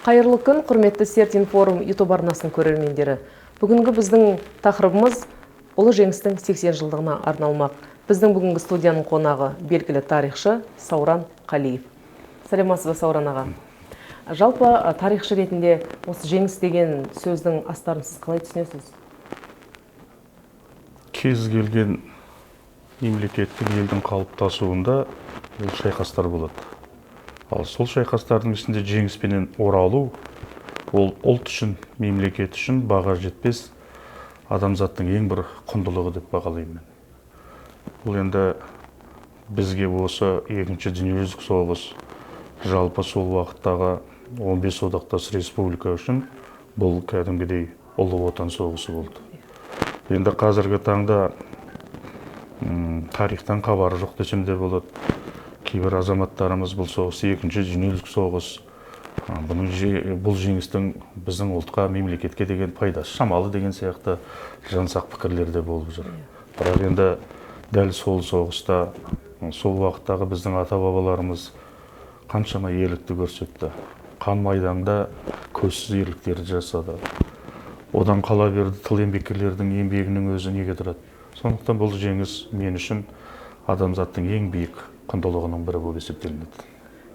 Қайырлы күн, құрметті Серт-Информ YouTube арнасының көрермендері. Бүгінгі біздің тақырыбымыз Ұлы Жеңістің 80 жылдығына арналмақ. Біздің бүгінгі студияның қонағы белгілі тарихшы Сауран Қалиев. Сәлеметсіз бе, Сауран аға? Жалпы тарихшы ретінде осы жеңіс деген сөздің астарын сіз қалай түсінесіз? Кез келген мемлекеттің, елдің қалыптасуында ол шайқастар болады. Ал сол шайқастардың ішінде жеңіспенен оралу ол ұлт үшін, мемлекет үшін баға жетпес адамзаттың ең бір құндылығы деп бағалаймын мен. Бұл енді бізге осы екінші дүниежүзілік соғыс, жалпы сол уақыттағы 15 одақтас республика үшін бұл кәдімгідей Ұлы Отан соғысы болды. Енді қазіргі таңда тарихтан хабары жоқ десем де болады. Кейбір азаматтарымыз бұл соғыс екінші дүниежүзілік соғыс, бұның бұл жеңістің біздің ұлтқа, мемлекетке деген пайдасы шамалы деген сияқты жансақ пікірлер де болып жүр. Бірақ енді дәл сол соғыста сол уақыттағы біздің ата бабаларымыз қаншама ерлікті көрсетті. Қан майданда көзсіз ерліктерді жасады. Одан қала берді тыл еңбеккерлердің еңбегінің өзі неге тұрады. Сондықтан бұл жеңіс мен үшін адамзаттың ең биік құндылығының бірі болып есептелінеді.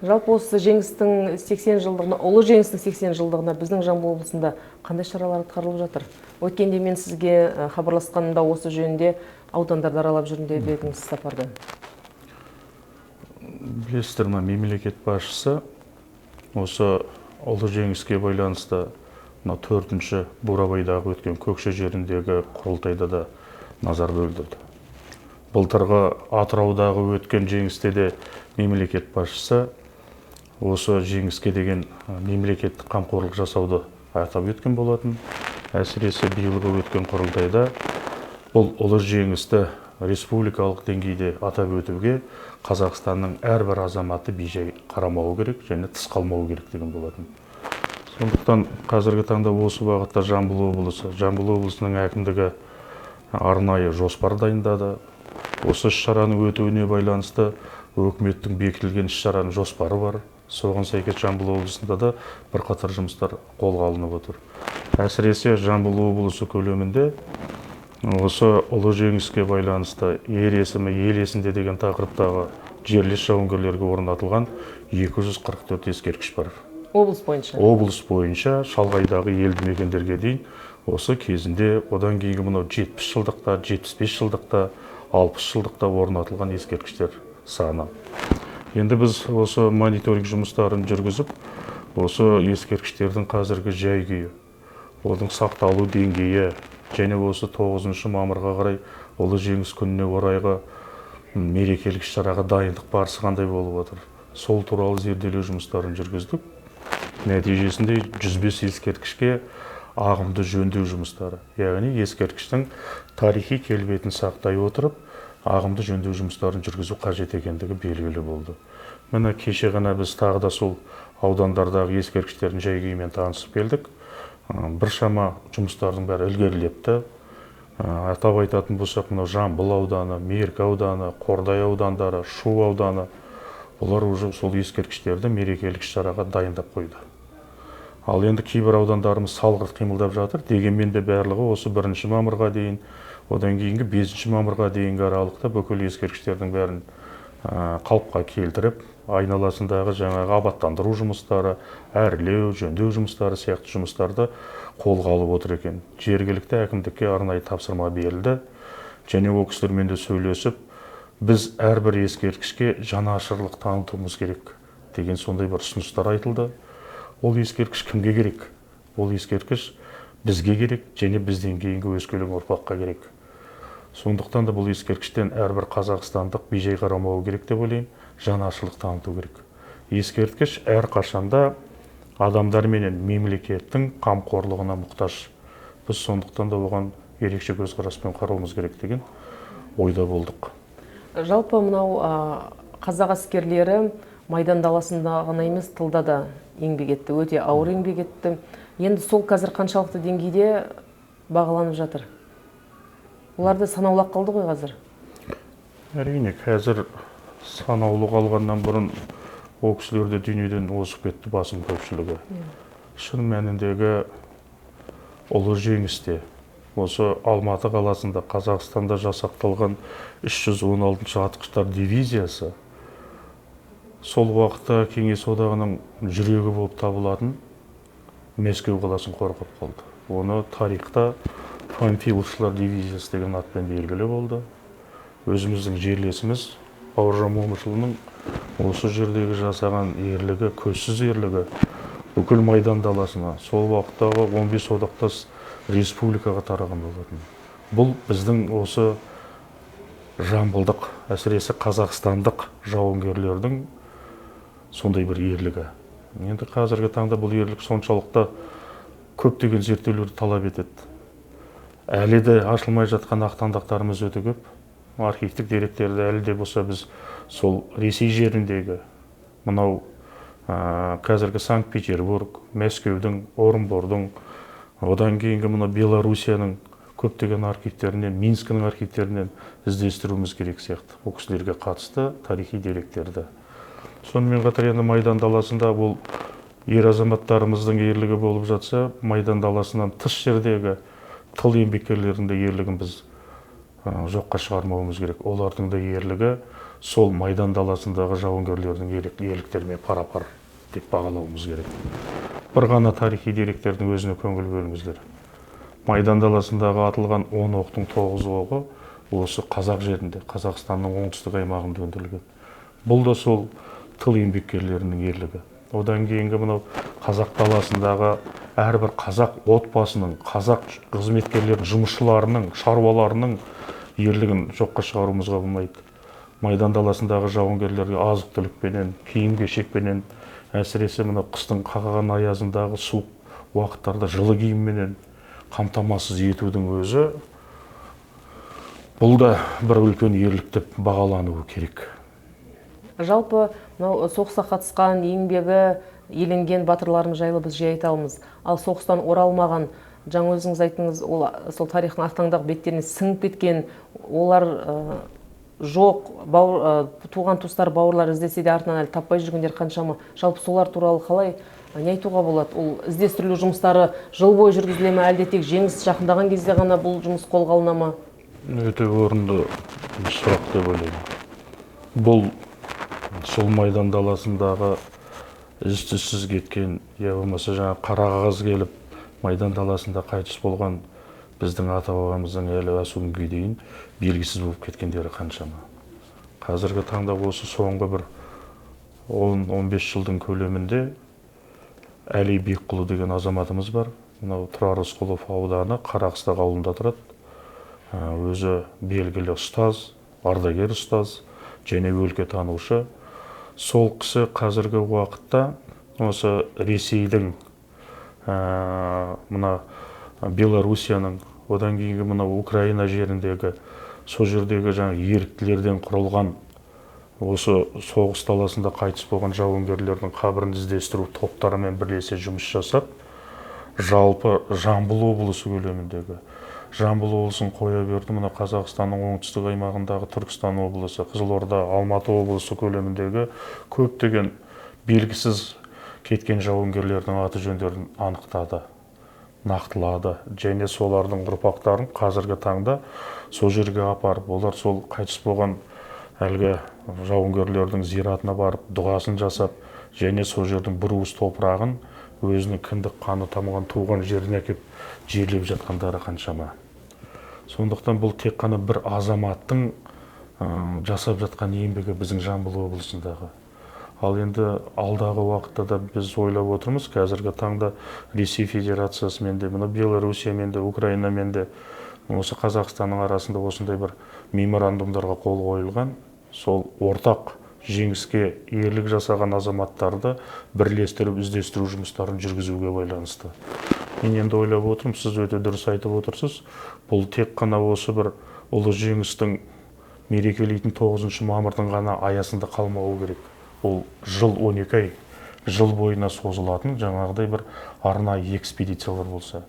Жалпы осы жеңістің 80 жылдығына, Ұлы Жеңістің 80 жылдығына біздің Жамбыл облысында қандай шаралар атқарылып жатыр? Өткенде мен сізге хабарласқанымда осы жөнінде аудандарды аралап жүрмін деп едіңіз сапарда. Білесіздер ма, мемлекет басшысы осы Ұлы Жеңіске байланысты мына 4-ші Бурабайдағы өткен Көкше жеріндегі құрылтайда да назар бөлдірді. Былтырғы Атыраудағы өткен жеңісте де мемлекет басшысы осы жеңіске деген мемлекеттік қамқорлық жасауды атап өткен болатын. Әсіресе биылғы өткен құрылтайда бұл ұлы жеңісті республикалық деңгейде атап өтуге Қазақстанның әрбір азаматы бейжай қарамауы керек және тыс қалмауы керек деген болатын. Сондықтан қазіргі таңда осы бағытта Жамбыл облысы, Жамбыл облысының әкімдігі арнайы жоспар дайындады. Осы іс-шараның өтуіне байланысты өкіметтің бекітілген іс-шараның жоспары бар. Соған сәйкес Жамбыл облысында да бірқатар жұмыстар қолға алынып отыр. Әсіресе Жамбыл облысы көлемінде осы Ұлы Жеңіске байланысты ер есімі ел есінде деген тақырыптағы жерлес жауынгерлерге орнатылған 244 ескерткіш бар. Облыс бойынша? Облыс бойынша шалғайдағы елді мекендерге дейін осы кезінде, одан кейінгі мынау 70 жылдықта, 75 жылдықта, 60 жылдықта орнатылған ескерткіштер саны. Енді біз осы мониторинг жұмыстарын жүргізіп, осы ескерткіштердің қазіргі жай күйі, оның сақталу деңгейі және осы 9 мамырға қарай Ұлы Жеңіс күніне орайғы мерекелік іс-шараға дайындық барысы қандай болып отыр, сол туралы зерделеу жұмыстарын жүргіздік. Нәтижесінде 105 ескерткішке ағымды жөндеу жұмыстары, яғни ескерткіштің тарихи келбетін сақтай отырып, ағымды жөндеу жұмыстарын жүргізу қажет екендігі белгілі болды. Міне кеше ғана біз тағы да сол аудандардағы ескерткіштердің жай күйімен танысып келдік. Біршама жұмыстардың бәрі ілгерілепті. Атап айтатын болсақ, мынау Жамбыл ауданы, Меркі ауданы, Қордай аудандары, Шу ауданы, бұлар уже сол ескерткіштерді мерекелік іс-шараға дайындап қойды. Ал енді кейбір аудандарымыз салғырт қимылдап жатыр. Дегенмен де барлығы осы 1 мамырға дейін, одан кейінгі 5 мамырға дейінгі аралықта бүкіл ескерткіштердің бәрін қалыпқа келтіріп, айналасындағы жаңағы абаттандыру жұмыстары, әрлеу, жөндеу жұмыстары сияқты жұмыстарды қолға алып отыр екен. Жергілікті әкімдікке арнайы тапсырма берілді. Және ол кісілермен де сөйлесіп, біз әрбір ескерткішке жанашырлық танытуымыз керек деген сондай бір ұсыныстар айтылды. Ол ескерткіш кімге керек? Ол ескерткіш бізге керек және бізден кейінгі өскелең ұрпаққа керек. Сондықтан да бұл ескерткіштен әрбір қазақстандық бейжай қарамауы керек деп ойлаймын, жанашырлық таныту керек. Ескерткіш әрқашанда адамдар менен мемлекеттің қамқорлығына мұқтаж. Біз сондықтан да оған ерекше көзқараспен қарауымыз керек деген ойда болдық. Жалпы мынау қазақ әскерлері майдан даласында ғана емес, тылда да еңбек етті, өте ауыр еңбек етті. Енді сол қазір қаншалықты деңгейде бағаланып жатыр? Оларды санаулы қалды ғой қазір. Әрине, қазір санаулы қалғаннан бұрын ол кісілер де дүниеден озып кетті басым көпшілігі. Шын мәніндегі ұлы жеңісте осы Алматы қаласында, Қазақстанда жасақталған 316-шы атқыштар дивизиясы сол уақытта Кеңес Одағының жүрегі болып табылатын Мәскеу қаласын қорғап қалды. Оны тарихта Панфиловшылар дивизиясы деген атпен белгілі болды. Өзіміздің жерлесіміз Бауыржан Момышұлының осы жердегі жасаған ерлігі, көзсіз ерлігі бүкіл майдан даласына, сол уақыттағы 15 одақтас республикаға тараған болатын. Бұл біздің осы жамбылдық, әсіресе қазақстандық жауынгерлердің сондай бір ерлігі. Енді қазіргі таңда бұл ерлік соншалықты көптеген зерттеулерді талап етеді. Әлі де ашылмай жатқан ақтаңдақтарымыз өте көп. Архивтік деректерді әлі де болса біз сол Ресей жеріндегі мынау қазіргі Санкт-Петербург, Мәскеудің, Орынбордың, одан кейінгі мына Белоруссияның көптеген архивтерінен, Минскінің архивтерінен іздестіруіміз керек сияқты ол кісілерге қатысты тарихи деректерді. Сонымен қатар енді майдан даласында бұл ер азаматтарымыздың ерлігі болып жатса, майдан даласынан тыс жердегі тыл еңбеккерлерінің де ерлігін біз жоққа шығармауымыз керек. Олардың да ерлігі сол майдан даласындағы жауынгерлердің ерліктерімен пара-пар деп бағалауымыз керек. Бір ғана тарихи деректердің өзіне көңіл бөліңіздер. Майдан даласындағы атылған 10 оқтың 9 оғы осы қазақ жерінде, Қазақстанның оңтүстік аймағында өндірілген. Бұл да сол тыл еңбеккерлерінің ерлігі. Одан кейінгі мынау қазақ даласындағы әрбір қазақ отбасының, қазақ қызметкерлерінің, жұмысшыларының, шаруаларының ерлігін жоққа шығаруымызға болмайды. Майдан даласындағы жауынгерлерге азық-түлікпенен, киім-кешекпенен, әсіресе мынау қыстың қақаған аязындағы суық уақыттарда жылы киімменен қамтамасыз етудің өзі бұл да бір үлкен ерлік деп бағалануы керек. Жалпы мынау соғысқа қатысқан, еңбегі еленген батырларымыз жайлы біз жиі айта аламыз. Ал соғыстан оралмаған, жаңа өзіңіз айттыңыз, ол сол тарихтың ақтаңдақ беттеріне сіңіп кеткен, олар жоқ, туған туыстар, бауырлар іздесе де артынан әлі таппай жүргендер қаншама. Жалпы солар туралы қалай, не айтуға болады? Ол іздестірілу жұмыстары жыл бойы жүргізіле ме, әлде тек жеңіс жақындаған кезде ғана бұл жұмыс қолға алына ма? Өте орынды сұрақ деп ойлаймын. Бұл сол майдан даласындағы із-түзсіз кеткен, я болмаса жаңа қара қағаз келіп майдан даласында қайтыс болған біздің ата-бабамыздың әлі осы күнге дейін белгісіз болып кеткендері қаншама. Қазіргі таңда осы соңғы бір 10-15 жылдың көлемінде Әли Бекқұлы деген азаматымыз бар. Мынау Тұрар Рысқұлов ауданы Қарақыстақ ауылында тұрады. Өзі белгілі ұстаз, ардагер ұстаз және өлкетанушы. Сол кісі қазіргі уақытта осы Ресейдің, мына Белоруссияның, одан кейінгі мына Украина жеріндегі, сол жердегі жаңа еріктілерден құрылған осы соғыс даласында қайтыс болған жауынгерлердің қабірін іздестіру топтарымен бірлесе жұмыс жасап, жалпы Жамбыл облысы көлеміндегі, Жамбыл облысын қоя берді, мына Қазақстанның оңтүстік аймағындағы Түркістан облысы, Қызылорда, Алматы облысы көлеміндегі көптеген белгісіз кеткен жауынгерлердің аты жөндерін анықтады, нақтылады және солардың ұрпақтарын қазіргі таңда сол жерге апарып, олар сол қайтыс болған әлгі жауынгерлердің зиратына барып дұғасын жасап және сол жердің бір уыс топырағын өзінің кіндік қаны тамған туған жеріне әкеп жерлеп жатқандары қаншама. Сондықтан бұл тек қана бір азаматтың жасап жатқан еңбегі біздің Жамбыл облысындағы. Ал енді алдағы уақытта да біз ойлап отырмыз, қазіргі таңда Ресей Федерациясымен де, мына Белоруссиямен де, Украинамен де, осы Қазақстанның арасында осындай бір меморандумдарға қол қойылған, сол ортақ жеңіске ерлік жасаған азаматтарды бірлестіріп іздестіру жұмыстарын жүргізуге байланысты. Мен енді ойлап отырмын, сіз өте дұрыс айтып отырсыз, бұл тек қана осы бір ұлы жеңістің мерекелейтін 9 мамырдың ғана аясында қалмауы керек. Ол жыл 12 ай, жыл бойына созылатын жаңағыдай бір арнайы экспедициялар болса.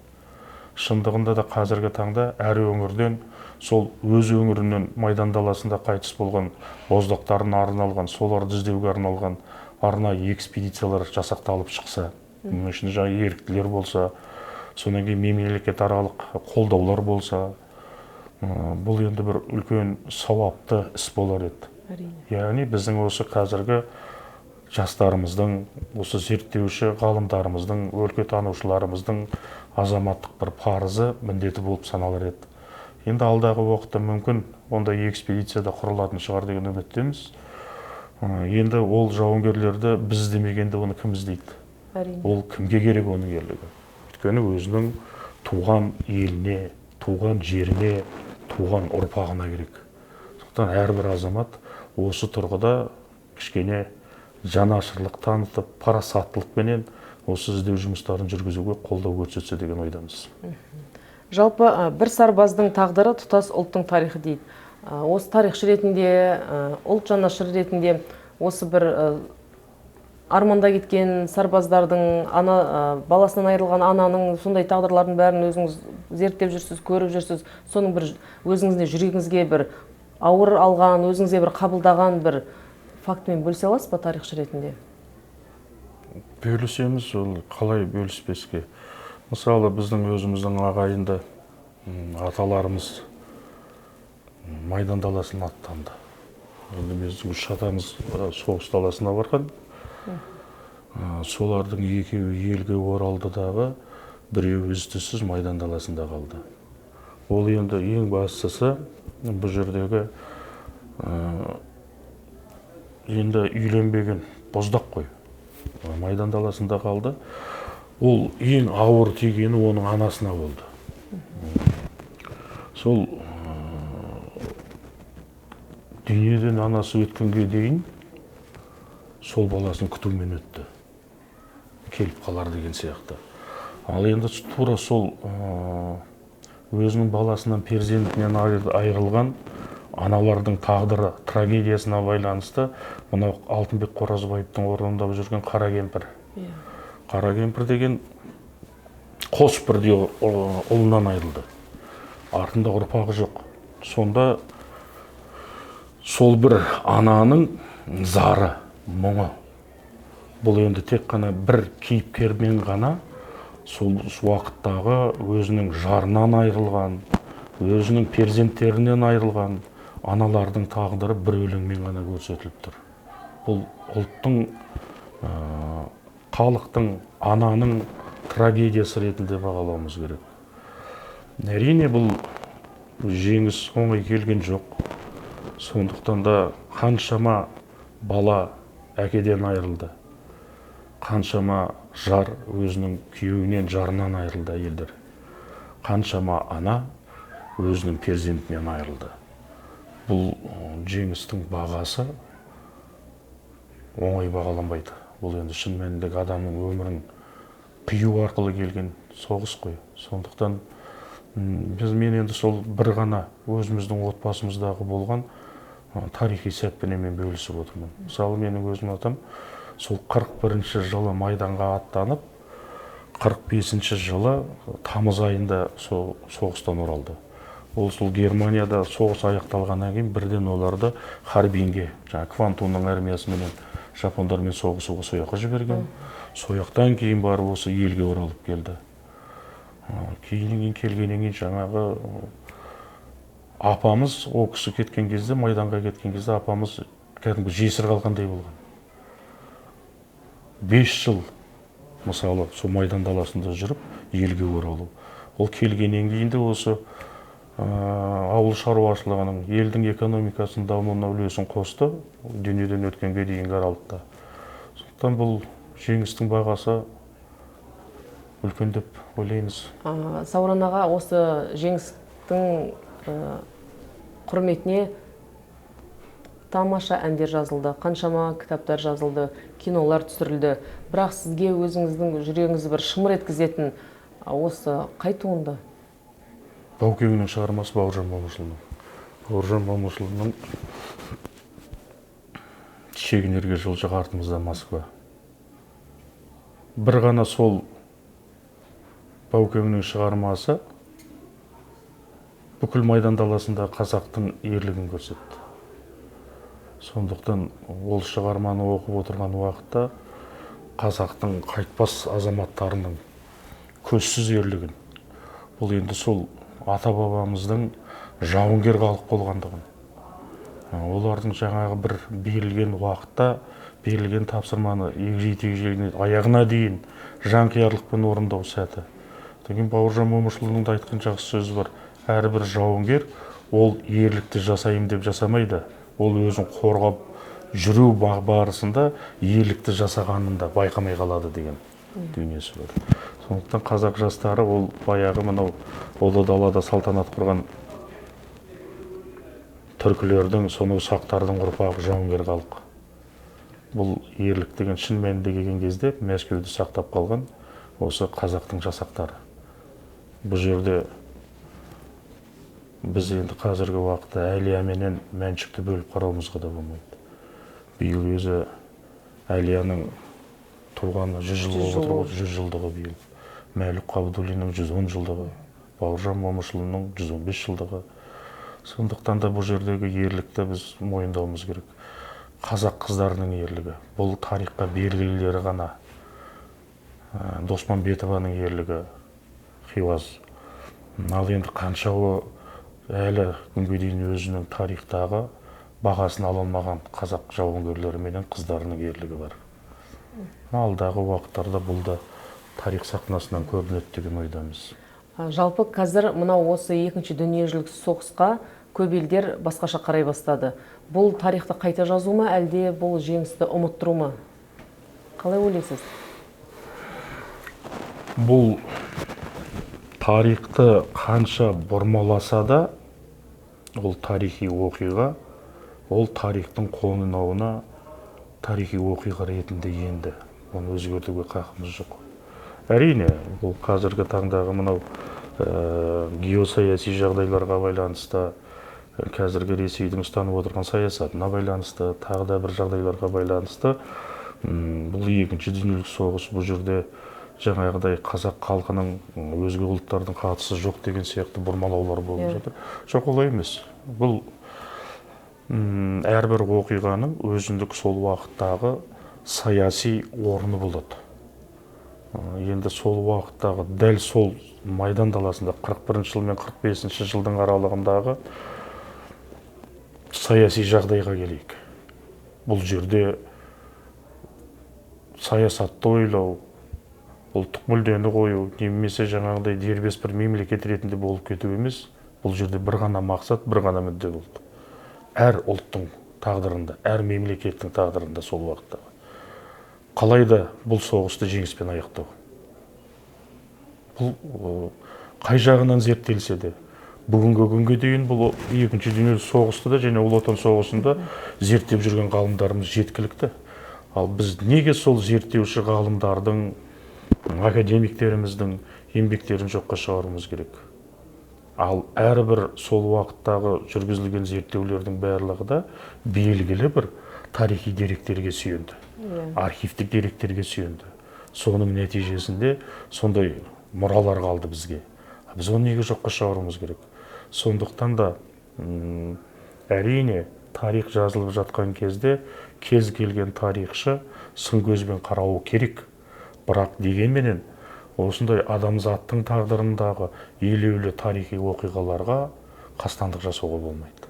Шындығында да қазіргі таңда әр өңірден сол өз өңірінен майдан даласында қайтыс болған боздақтарына арналған, соларды іздеуге арналған арнайы экспедициялар жасақталып шықса, Оның ішінде жаңағы еріктілер болса, содан кейін мемлекетаралық қолдаулар болса, бұл енді бір үлкен сауапты іс болар еді. Әрине. Яғни біздің осы қазіргі жастарымыздың, осы зерттеуші ғалымдарымыздың, өлкетанушыларымыздың азаматтық бір парызы, міндеті болып саналар еді. Енді алдағы уақытта мүмкін ондай экспедиция да құрылатын шығар деген үміттеміз. Енді ол жауынгерлерді біз іздемегенде оны кім іздейді? Әрине. Ол кімге керек оның ерлігі? Өйткені өзінің туған еліне, туған жеріне, туған ұрпағына керек. Сондықтан әрбір азамат осы тұрғыда кішкене жанашырлық танытып, парасаттылықпенен осы іздеу жұмыстарын жүргізуге қолдау көрсетсе деген ойдамыз. Жалпы бір сарбаздың тағдыры тұтас ұлттың тарихы дейді. Осы тарихшы ретінде, ұлт жанашыры ретінде осы бір арманда кеткен сарбаздардың, баласынан айырылған ананың сондай тағдырлардың бәрін өзіңіз зерттеп жүрсіз, көріп жүрсіз. Соның бір өзіңізде жүрегіңізге бір ауыр алған, өзіңізге бір қабылдаған бір фактімен бөлісе аласыз ба тарихшы ретінде? Бөлісеміз, ол қалай бөліспеске. Мысалы, біздің өзіміздің ағайынды аталарымыз майдан даласына аттанды. Енді біздің үш атамыз соғыс даласына барған. Солардың екеуі елге оралды дағы, біреуі із-түзсіз майдан даласында қалды. Ол енді ең бастысы бұл жердегі енді үйленбеген боздақ қой. Майдан даласында қалды. Ол ең ауыр тигені оның анасына болды. Сол дүниеден анасы өткенге дейін сол баласын күтумен өтті. Келіп қалар деген сияқты. Ал енді тура сол өзінің баласынан, перзентінен айырылған аналардың тағдыры, трагедиясына байланысты мынау Алтынбек Қоразбаевтың орындап жүрген Қара кемпір. Қара кемпір деген қос бірдей ұлынан айырылды. Артында ұрпағы жоқ. Сонда сол бір ананың зары, мұңы. Бұл енді тек қана бір кейіпкермен ғана сол уақыттағы өзінің жарынан айырылған, өзінің перзенттерінен айырылған аналардың тағдыры бір өлеңмен ғана көрсетіліп тұр. Бұл ұлттың, халықтың, ананың трагедиясы ретінде бағалауымыз керек. Әрине, бұл жеңіс оңай келген жоқ. Сондықтан да қаншама бала әкеден айырылды, қаншама жар өзінің күйеуінен, жарынан айырылды әйелдер, қаншама ана өзінің перзентінен айырылды. Бұл жеңістің бағасы оңай бағаланбайды. Бұл енді шын мәніндегі адамның өмірін қию арқылы келген соғыс қой. Сондықтан мен енді сол бір ғана өзіміздің отбасымыздағы болған тарихи сәтпенен мен бөлісіп отырмын. Мысалы, менің өзім атам сол 41 жылы майданға аттанып, 45 жылы тамыз айында сол соғыстан оралды. Ол сол Германияда соғыс аяқталғаннан кейін бірден оларды Харбинге, жаңа Квантунның армиясыменен жапондармен соғысуға сол жаққа жіберген. Сол жақтан кейін барып осы елге оралып келді. Кейіннен келгеннен кейін жаңағы апамыз, ол кісі кеткен кезде, майданға кеткен кезде апамыз кәдімгі жесір қалғандай болған. 5 жыл мысалы сол майдан даласында жүріп елге оралу. Ол келгеннен кейін де осы ауыл шаруашылығының, елдің экономикасының дамуына үлесін қосты дүниеден өткенге дейінгі аралықта. Сондықтан бұл жеңістің бағасы үлкен деп ойлаймыз. Сауран аға, осы жеңістің құрметіне тамаша әндер жазылды, қаншама кітаптар жазылды, кинолар түсірілді. Бірақ сізге өзіңіздің жүрегіңізді бір шымыр еткізетін осы қай туынды? Баукеңнің шығармасы Бауыржан Момышұлының. Бауыржан Момышұлының Шегінерге жылжық артымызда Москва. Бір ғана сол Баукеңнің шығармасы бүкіл майдан даласында қазақтың ерлігін көрсетті. Сондықтан ол шығарманы оқып отырған уақытта Қазақтың қайтпас азаматтарының көзсіз ерлігін, бұл енді сол ата-бабамыздың жауынгер халық болғандығын, олардың жаңағы бір берілген уақытта берілген тапсырманы егжей-тегжейлі аяғына дейін жанқиярлықпен орындау сәті. Одан кейін Бауыржан Момышұлының да айтқан жақсы сөзі бар: әрбір жауынгер ол ерлікті жасайым деп жасамайды, ол өзін қорғап жүру барысында ерлікті жасағанын да байқамай қалады деген дүниесі бар. Сондықтан қазақ жастары ол баяғы мынау ұлы далада салтанат құрған түркілердің, сонау сақтардың ұрпағы жауынгер халық. Бұл ерлік деген шын мәнінде келген кезде Мәскеуді сақтап қалған осы қазақтың жасақтары. Бұл жерде біз енді қазіргі уақытта Әлия менен Мәншүкті бөліп қарауымызға да болмайды. Биыл өзі Әлияның туғаны 100 жыл болып отыр ғой, 100 жылдығы биыл. Мәлік Қабдуллиннің 110 жылдығы, Бауыржан Момышұлының 115 жылдығы. Сондықтан да бұл жердегі ерлікті біз мойындауымыз керек. Қазақ қыздарының ерлігі, бұл тарихқа белгілілері ғана. Досманбетованың ерлігі, Хиуаз. Ал енді қаншауы әлі күнге дейін өзінің тарихтағы бағасын ала алмаған қазақ жауынгерлері менен қыздарының ерлігі бар. Алдағы уақыттарда бұл да тарих сахнасынан көрінеді деген ойдамыз. Жалпы қазір мынау осы екінші дүниежүзілік соғысқа көп елдер басқаша қарай бастады. Бұл тарихты қайта жазу ма, әлде бұл жеңісті ұмыттыру ма? Қалай ойлайсыз? Бұл тарихты қанша бұрмаласа да, ол тарихи оқиға, ол тарихтың қойнауына тарихи оқиға ретінде енді. Оны өзгертуге қақымыз жоқ. Әрине, бұл қазіргі таңдағы мынау геосаяси жағдайларға байланысты, қазіргі Ресейдің ұстанып отырған саясатына байланысты, тағы да бір жағдайларға байланысты, бұл екінші дүниежүзілік соғыс, бұл жерде жаңағыдай қазақ халқының өзге ұлттардың қатысы жоқ деген сияқты бұрмалаулар болып жатыр. Жоқ, олай емес. Бұл әрбір оқиғаның өзіндік сол уақыттағы саяси орны болады. Енді сол уақыттағы дәл сол майдан даласында 41 жыл мен 45 жылдың аралығындағы саяси жағдайға келейік. Бұл жерде саясатты ойлау, ұлттық мүддені қою, немесе жаңағыдай дербес бір мемлекет ретінде болып кету емес, бұл жерде бір ғана мақсат, бір ғана мүдде болды. Әр ұлттың тағдырында, әр мемлекеттің тағдырында сол уақыттағы. Қалай да бұл соғысты жеңіспен аяқтау. Бұл қай жағынан зерттелсе де, бүгінгі күнге дейін бұл екінші дүниежүзілік соғысты да және Ұлы Отан соғысында зерттеп жүрген ғалымдарымыз жеткілікті. Ал біз неге сол зерттеуші ғалымдардың, академиктеріміздің еңбектерін жоққа шығаруымыз керек? Ал әрбір сол уақыттағы жүргізілген зерттеулердің барлығы да белгілі бір тарихи деректерге сүйенді, архивтік деректерге сүйенді. Соның нәтижесінде сондай мұралар қалды бізге. Біз оны неге жоққа шығаруымыз керек? Сондықтан да әрине тарих жазылып жатқан кезде кез келген тарихшы сын көзбен қарауы керек. Бірақ дегенменен осындай адамзаттың тағдырындағы елеулі тарихи оқиғаларға қастандық жасауға болмайды.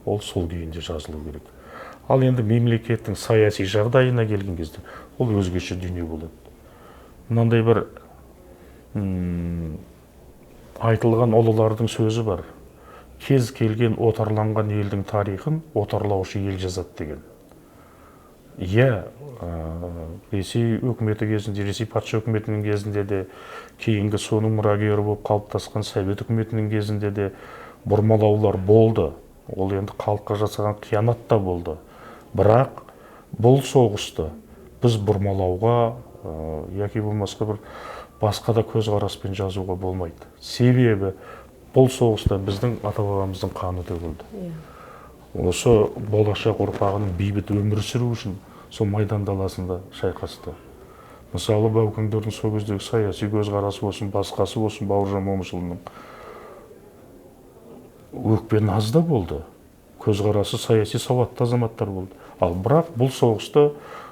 Ол сол күйінде жазылу керек. Ал енді мемлекеттің саяси жағдайына келген кезде ол өзгеше дүние болады. Мынандай бір айтылған ұлылардың сөзі бар. Кез келген отарланған елдің тарихын отарлаушы ел жазады деген. Иә, Ресей өкіметі кезінде, Ресей патша өкіметінің кезінде де, кейінгі соның мұрагері болып қалыптасқан Совет өкіметінің кезінде де бұрмалаулар болды. Ол енді халыққа жасаған қиянат та болды. Бірақ бұл соғысты біз бұрмалауға, яки болмаса бір басқа да көзқараспен жазуға болмайды. Себебі бұл соғыста біздің ата-бабамыздың қаны төгілді. Осы болашақ ұрпағының бейбіт өмір сүру үшін сол майдан даласында шайқасты. Мысалы, Баукеңдердің сол кездегі саяси көзқарасы болсын, басқасы болсын, Бауыржан Момышұлының өкпе наз да болды. Көзқарасы саяси сауатты азаматтар болды. Ал бірақ бұл соғысты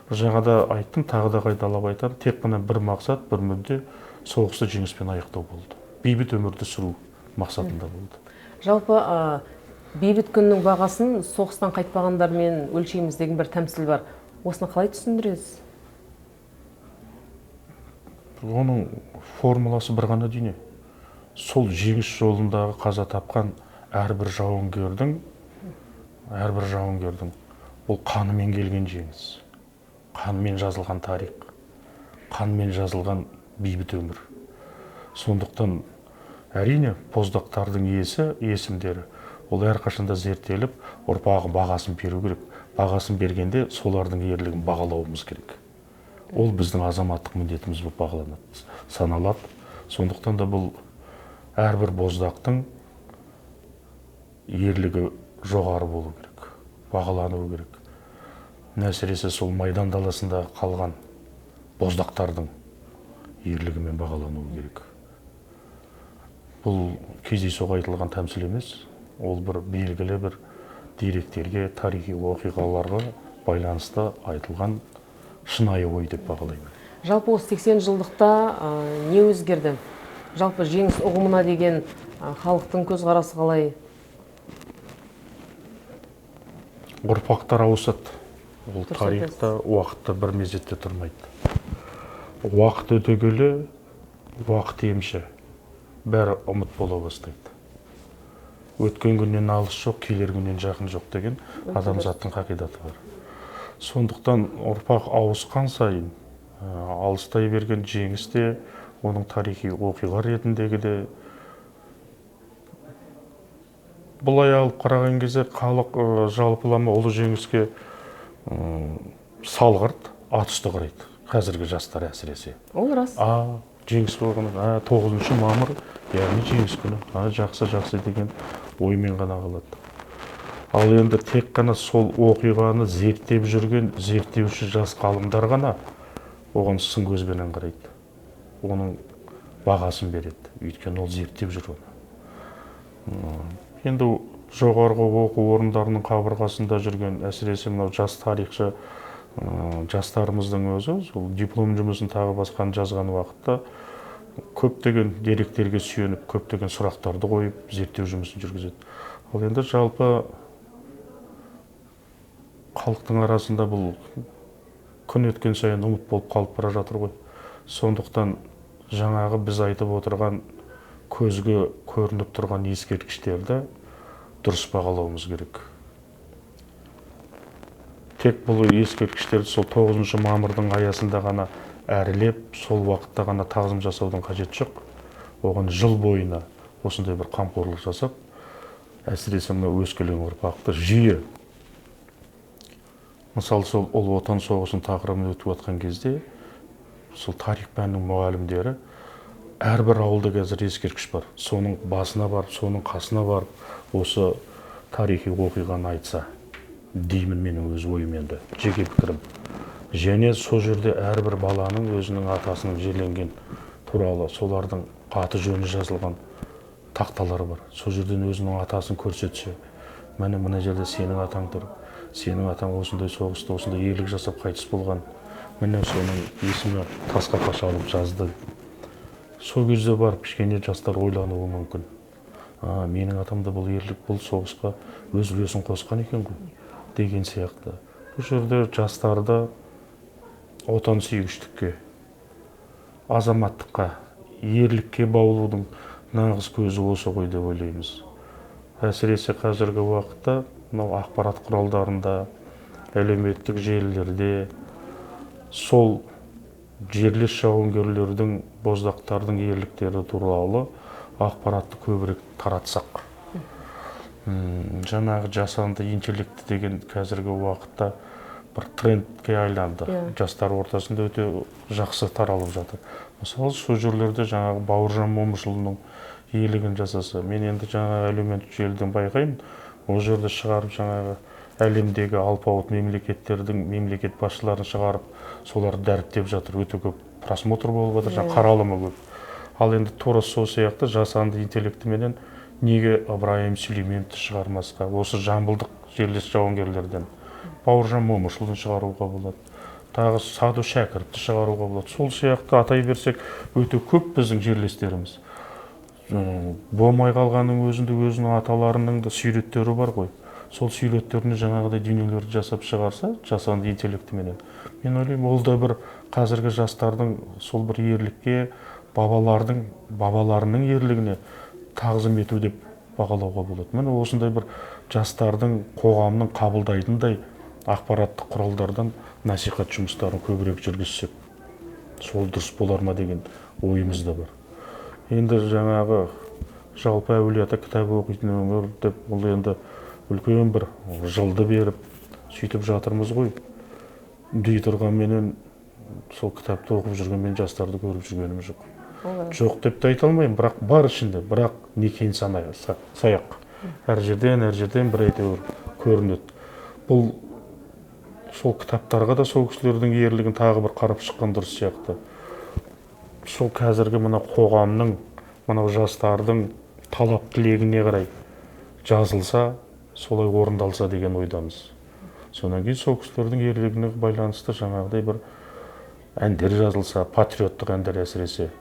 Жаңа да айттым, тағы да қайталап айтамын, тек қана бір мақсат, бір мүдде соғысты жеңіспен аяқтау болды. Бейбіт өмірді сүру мақсатында болды. Жалпы бейбіт күннің бағасын соғыстан қайтпағандармен өлшейміз деген бір тәмсіл бар. Осыны қалай түсіндіресіз? Оның формуласы бір ғана дүние. Сол жеңіс жолындағы қаза тапқан әрбір жауынгердің ол қанымен келген жеңіс, қанымен жазылған тарих, қанымен жазылған бейбіт өмір. Сондықтан әрине боздақтардың есімдері ол әрқашанда зерттеліп, ұрпағы бағасын беру керек. Бағасын бергенде солардың ерлігін бағалауымыз керек. Ол біздің азаматтық міндетіміз болып бағаланады, саналады. Сондықтан да бұл әрбір боздақтың ерлігі жоғары болу керек, бағалануы керек. Әсіресе сол майдан даласында қалған боздақтардың ерлігімен бағалануы керек. Бұл кездейсоқ айтылған тәмсіл емес, ол бір белгілі бір деректерге, тарихи оқиғаларға байланысты айтылған шынайы ой деп бағалаймын. Жалпы осы 80 жылдықта не өзгерді? Жалпы жеңіс ұғымына деген халықтың көзқарасы қалай? Ұрпақтар ауысады. Ол тарихта, уақытта бір мезетте тұрмайды. Уақыт өте келе, уақыт емші. Бәрі ұмыт бола бастайды. Өткен күннен алыс жоқ, келер күннен жақын жоқ деген адамзаттың қағидаты бар. Сондықтан ұрпақ ауысқан сайын алыстай берген жеңіс те, оның тарихи оқиға ретіндегі де былай алып қараған кезде халық жалпылама ұлы жеңіске салғырт, ат үсті қарайды. Қазіргі жастар әсіресе. Ол рас. Жеңіс болған, 9 мамыр, яғни жеңіс күні, жақсы-жақсы деген оймен ғана қалады. Ал енді тек қана сол оқиғаны зерттеп жүрген зерттеуші жас ғалымдар ғана оған сын көзбенен қарайды. Оның бағасын береді. Өйткені ол зерттеп жүр оны. Енді жоғарғы оқу орындарының қабырғасында жүрген, әсіресе мынау жас тарихшы жастарымыздың өзі сол диплом жұмысын тағы басқаны жазған уақытта көптеген деректерге сүйеніп, көптеген сұрақтарды қойып, зерттеу жұмысын жүргізеді. Ал енді жалпы халықтың арасында бұл күн өткен сайын ұмыт болып қалып бара жатыр ғой. Сондықтан жаңағы біз айтып отырған көзге көрініп тұрған ескерткіштерді дұрыс бағалауымыз керек. Тек бұл ескерткіштерді сол 9 мамырдың аясында ғана әрілеп, сол уақытта ғана тағзым жасаудың қажеті жоқ. Оған жыл бойына осындай бір қамқорлық жасап, әсіресе мына өскелең ұрпақты жиі, мысалы сол Ұлы Отан соғысының тақырыбын өтіп жатқан кезде, сол тарих пәнінің мұғалімдері әрбір ауылда қазір ескерткіш бар. Соның басына барып, соның қасына барып, осы тарихи оқиғаны айтса деймін, менің өз ойым енді, жеке пікірім. Және сол жерде әрбір баланың өзінің атасының жерленген туралы, солардың аты жөні жазылған тақталары бар. Сол жерден өзінің атасын көрсетсе, міне мына жерде сенің атаң тұр, сенің атаң осындай соғыста осындай ерлік жасап қайтыс болған, міне соның есімі тасқа қашалып жазды. Сол кезде барып кішкене жастар ойлануы мүмкін. Менің атам да бұл ерлік, бұл соғысқа өз үлесін қосқан екен ғой деген сияқты. Бұл жерде жастарды отансүйгіштікке, азаматтыққа, ерлікке баулудың нағыз көзі осы ғой деп ойлаймыз. Әсіресе қазіргі уақытта мынау ақпарат құралдарында, әлеуметтік желілерде сол жерлес жауынгерлердің, боздақтардың ерліктері туралы ақпаратты көбірек таратсақ. Жаңағы жасанды интеллект деген қазіргі уақытта бір трендке айланды. Жастар ортасында өте жақсы таралып жатыр. Мысалы, сол жерлерде жаңағы Бауыржан Момышұлының ерлігін жасаса, мен енді жаңағы әлеуметтік желіден байқаймын, ол жерде шығарып жаңағы әлемдегі алпауыт мемлекеттердің мемлекет басшыларын шығарып, соларды дәріптеп жатыр. Өте көп просмотр болып жатыр, жаңа қаралымы көп. Ал енді тура сол сияқты жасанды интеллектіменен неге Ыбырайым Сүлейменовті шығармасқа, осы жамбылдық жерлес жауынгерлерден Бауыржан Момышұлын шығаруға болады. Тағы Саду Шәкіровті шығаруға болады. Сол сияқты атай берсек, өте көп біздің жерлестеріміз. Болмай қалғанның өзінде өзінің аталарының да суреттері бар ғой. Сол суреттеріне жаңағыдай дүниелерді жасап шығарса, жасанды интеллектіменен. Мен ойлаймын, ол да бір қазіргі жастардың сол бір ерлікке, бабалардың, бабаларының ерлігіне тағзым ету деп бағалауға болады. Міне осындай бір жастардың, қоғамның қабылдайтындай ақпараттық құралдардан насихат жұмыстарын көбірек жүргізсек, сол дұрыс болар ма деген ойымыз да бар. Енді жаңағы жалпы Әулиеата кітап оқитын өңір деп, ол енді үлкен бір жылды беріп сөйтіп жатырмыз ғой. Дей тұрғанменен сол кітапты оқып жүрген мен жастарды көріп жүргенім жоқ. Жоқ деп те айта алмаймын, бірақ бар ішінде, бірақ некен саяқ. Әр жерден бір әйтеуір көрінеді. Бұл сол кітаптарға да сол кісілердің ерлігін тағы бір қарап шыққан дұрыс сияқты. Сол қазіргі мына қоғамның, мынау жастардың талап тілегіне қарай жазылса, солай орындалса деген ойдамыз. Содан кейін сол кісілердің ерлігіне байланысты жаңағыдай бір әндер жазылса, патриоттық әндер әсіресе,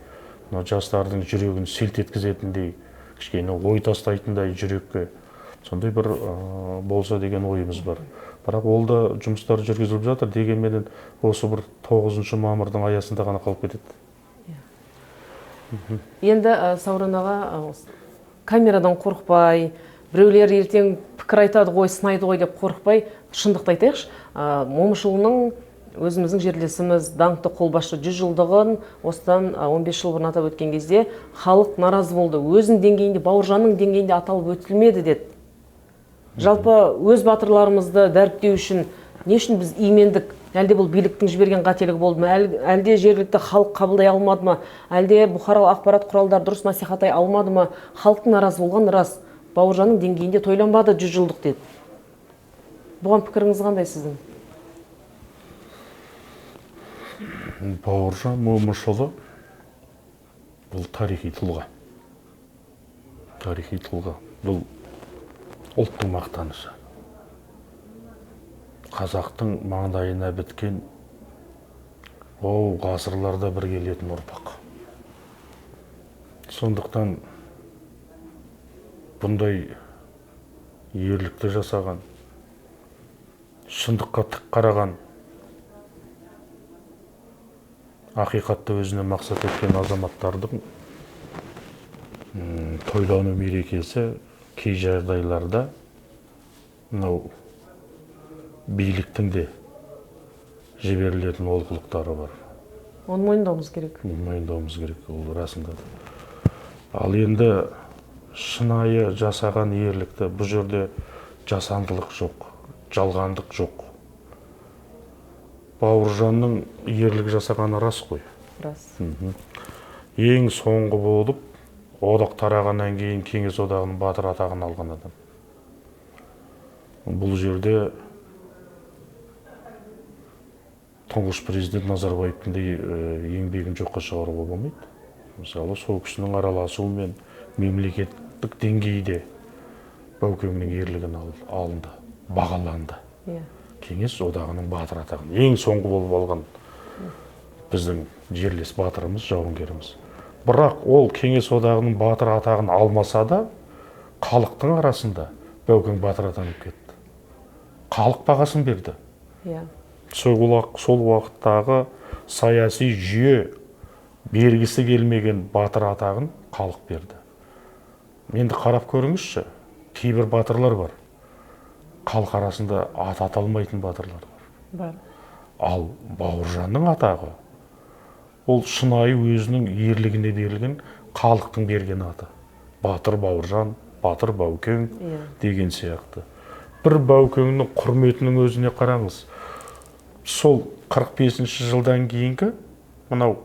мынау жастардың жүрегін селт еткізетіндей, кішкене ой тастайтындай жүрекке сондай бір болса деген ойымыз бар. Бірақ ол да жұмыстар жүргізіліп жатыр, дегенменен осы бір 9 мамырдың аясында ғана қалып кетеді. Енді Сауран аға, камерадан қорықпай, біреулер ертең пікір айтады ғой, сынайды ғой деп қорықпай, шындықты айтайықшы. Момышұлының өзіміздің жерлесіміз, даңқты қолбасшы 100 жылдығын осыдан 15 жыл бұрын атап өткен кезде халық наразы болды. Өзінің деңгейінде, Бауыржанның деңгейінде аталып өтілмеді деді. Жалпы өз батырларымызды дәріптеу үшін не үшін біз имендік? Әлде бұл биліктің жіберген қателігі болды ма? Әлде жергілікті халық қабылдай алмады ма? Әлде бұқаралық ақпарат құралдары дұрыс насихаттай алмады ма? Халықтың наразы болған рас. Бауыржанның деңгейінде тойланбады 100 жылдық деді. Бұған пікіріңіз қандай сіздің? Бауыржан Момышұлы бұл тарихи тұлға. Тарихи тұлға. Бұл ұлттың мақтанышы. Қазақтың маңдайына біткен ғасырларда бір келетін ұрпақ. Сондықтан бұндай ерлікті жасаған, шындыққа тік қараған, ақиқатты өзіне мақсат еткен азаматтардың тойлану мерекесі кей жағдайларда мынау биліктің де жіберілетін олқылықтары бар. Оны мойындауымыз керек. Мойындауымыз керек, ол расында да. Ал енді шынайы жасаған ерлікті, бұл жерде жасандылық жоқ, жалғандық жоқ. Бауыржанның ерлік жасағаны рас қой. Рас. Ең соңғы болып, одақ тарағаннан кейін Кеңес одағының батыр атағын алған адам. Бұл жерде тұңғыш президент Назарбаевтың да еңбегін жоққа шығаруға болмайды. Мысалы, сол кісінің араласуымен мемлекеттік деңгейде Баукеңнің ерлігін алынды, бағаланды. Кеңес одағының батыр атағын ең соңғы болып алған біздің жерлес батырымыз, жауынгеріміз. Бірақ ол Кеңес одағының батыр атағын алмаса да, халықтың арасында Баукең батыр атанып кетті. Халық бағасын берді. Сол уақыттағы саяси жүйе бергісі келмеген батыр атағын халық берді. Енді қарап көріңізші, кейбір батырлар бар. Халық арасында ат аталмайтын батырлар бар. Ал Бауыржанның атағы, ол шынайы өзінің ерлігіне берілген халықтың берген аты. Батыр Бауыржан, батыр Баукең деген сияқты. Бір Баукеңнің құрметінің өзіне қараңыз. Сол 45 жылдан кейінгі, мынау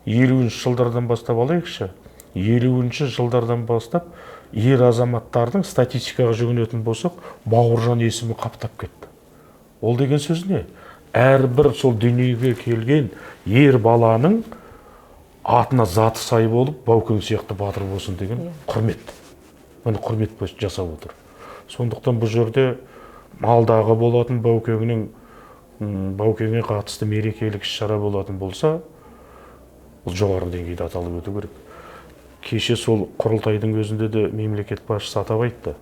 50 жылдардан бастап алайықшы, 50 жылдардан бастап ер азаматтардың статистикаға жүгінетін болсақ, Бауыржан есімі қаптап кетті. Ол деген сөз не? Әрбір сол дүниеге келген ер баланың атына заты сай болып, Баукең сияқты батыр болсын деген құрмет. Міне құрмет жасап отыр. Сондықтан бұл жерде алдағы болатын Баукеңнің Баукеңе қатысты мерекелік іс-шара болатын болса, ол жоғары деңгейде аталып өту керек. Кеше сол құрылтайдың өзінде де мемлекет басшысы атап айтты.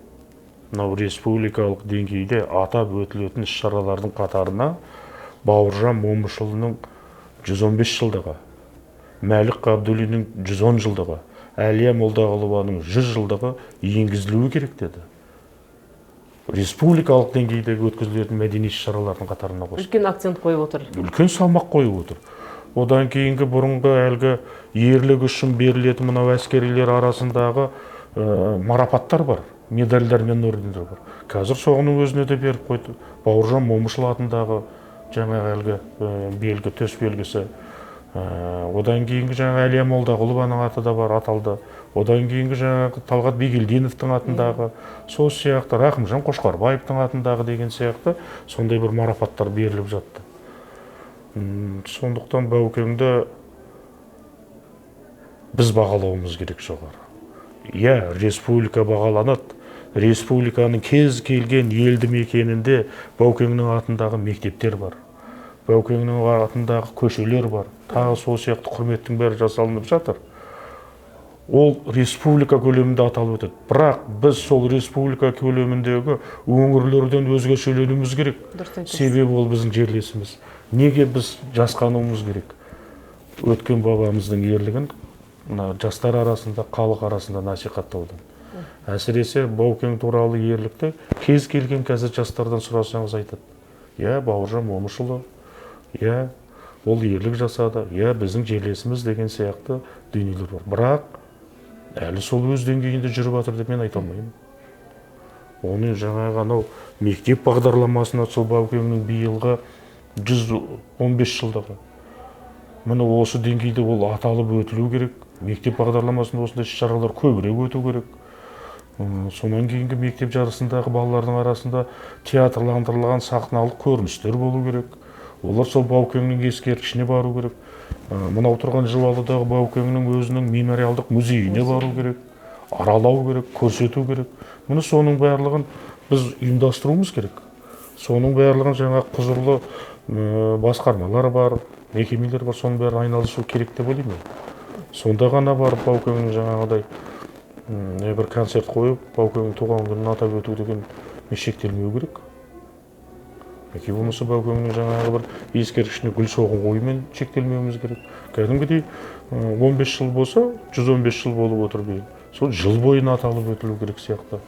Мынау республикалық деңгейде атап өтілетін іс-шаралардың қатарына Бауыржан Момышұлының 115 жылдығы, Мәлік Ғабдуллиннің 110 жылдығы, Әлия Молдағұлованың 100 жылдығы енгізілуі керек деді. Республикалық деңгейдегі өткізілетін мәдени іс-шаралардың қатарына қосты. Үлкен акцент қойып отыр. Үлкен салмақ қойып отыр. Одан кейінгі бұрынғы әлгі ерлік үшін берілетін мынау әскерилер арасындағы марапаттар бар, медальдар мен ордендер бар. Қазір соның өзіне де беріп қойды. Бауыржан Момышұлы атындағы жаңағы әлгі белгі, төс белгісі. Одан кейінгі жаңағы Әлия Молдағұлованың аты да бар, аталды. Одан кейінгі жаңағы Талғат Бигелдиновтың атындағы, сол сияқты Рахымжан Қошқарбаевтың атындағы деген сияқты сондай бір марапаттар беріліп жатты. Сондықтан Баукеңді біз бағалауымыз керек жоғары. Иә, республика бағаланады. Республиканың кез келген елді мекенінде Баукеңнің атындағы мектептер бар. Баукеңнің атындағы көшелер бар. Тағы сол сияқты құрметтің бәрі жасалынып жатыр. Ол республика көлемінде аталып өтеді. Бірақ біз сол республика көлеміндегі өңірлерден өзгешеленуіміз керек. Себебі ол біздің жерлесіміз. Неге біз жасқануымыз керек? Өткен бабамыздың ерлігін мына жастар арасында, халық арасында насихаттаудан. Әсіресе Баукең туралы ерлікті кез келген қазір жастардан сұрасаңыз айтады. Иә, Бауыржан Момышұлы, иә, ол ерлік жасады, иә, біздің жерлесіміз деген сияқты дүниелер бар. Бірақ әлі сол өз деңгейінде жүріп жатыр деп мен айта алмаймын. Оны жаңағы анау мектеп бағдарламасына сол Баукеңнің биылғы 115 жылдығы. Міне осы деңгейде ол аталып өтілу керек. Мектеп бағдарламасында осындай іс-шаралар көбірек өту керек. Сонан кейінгі мектеп жарысындағы балалардың арасында театрландырылған сахналық көріністер болу керек. Олар сол Баукеңнің ескерткішіне бару керек. Мынау тұрған Жуалыдағы Баукеңнің өзінің мемориалдық музейіне бару керек, аралау керек, көрсету керек. Міне соның барлығын біз ұйымдастыруымыз керек. Соның барлығын жаңа құзырлы басқармалар бар, мекемелер бар, соның бәрі айналысу керек деп ойлаймын. Сонда ғана барып Баукеңнің жаңағыдай бір концерт қойып, Баукеңнің туған күнін атап өту деген шектелмеу керек. Яки болмаса Баукеңнің жаңағы бір ескерткішіне гүл шоғын қоюмен шектелмеуіміз керек. Кәдімгідей 15 жыл болса, 115 жыл болып отыр биыл. Сол жыл бойына аталып өтілу керек сияқты.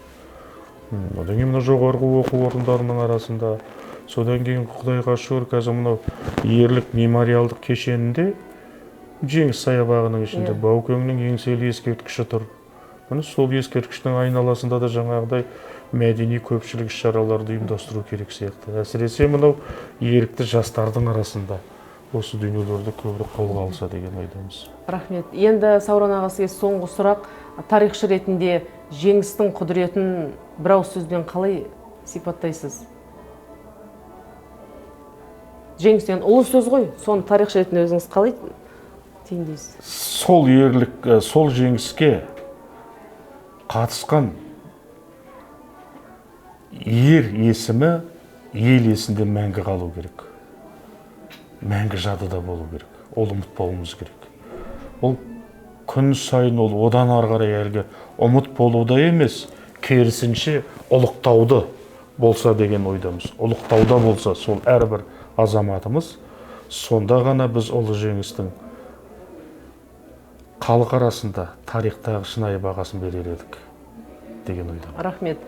Одан кейін мына жоғарғы оқу орындарының арасында, содан кейін Құдайға шүкір, қазір мынау ерлік мемориалдық кешенінде Жеңіс саябағының ішінде Баукеңнің еңселі ескерткіші тұр. Міне сол ескерткіштің айналасында да жаңағыдай мәдени көпшілік іс-шараларды ұйымдастыру керек сияқты. Әсіресе мынау ерікті жастардың арасында осы дүниелерді көбірек қолға алса деген ойдамыз. Рахмет. Енді Сауран аға, сізге соңғы сұрақ. Тарихшы ретінде жеңістің құдіретін бір ауыз сөзбен қалай сипаттайсыз? Жеңіс деген ұлы сөз ғой, соны тарихшы ретінде өзіңіз қалай түйіндейсіз? Сол ерлік, сол жеңіске қатысқан ер есімі ел есінде мәңгі қалу керек. Мәңгі жадыда болу керек. Ол ұмытпауымыз керек. Ол күн сайын ол одан ары қарай әлгі ұмыт болуда емес, керісінше ұлықтауды болса деген ойдамыз. Ұлықтауда болса сол әрбір азаматымыз, сонда ғана біз ұлы жеңістің халық арасында тарихтағы шынайы бағасын берер едік деген ойдамын. Рахмет.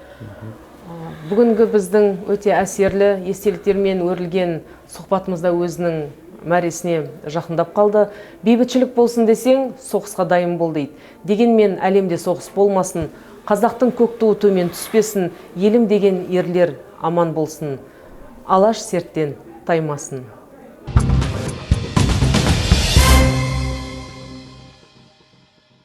Бүгінгі біздің өте әсерлі естеліктермен өрілген сұхбатымызда өзінің мәресіне жақындап қалды. Бейбітшілік болсын десең, соғысқа дайын бол дейді. Дегенмен әлемде соғыс болмасын, қазақтың көк туы төмен түспесін, елім деген ерлер аман болсын, алаш серттен таймасын.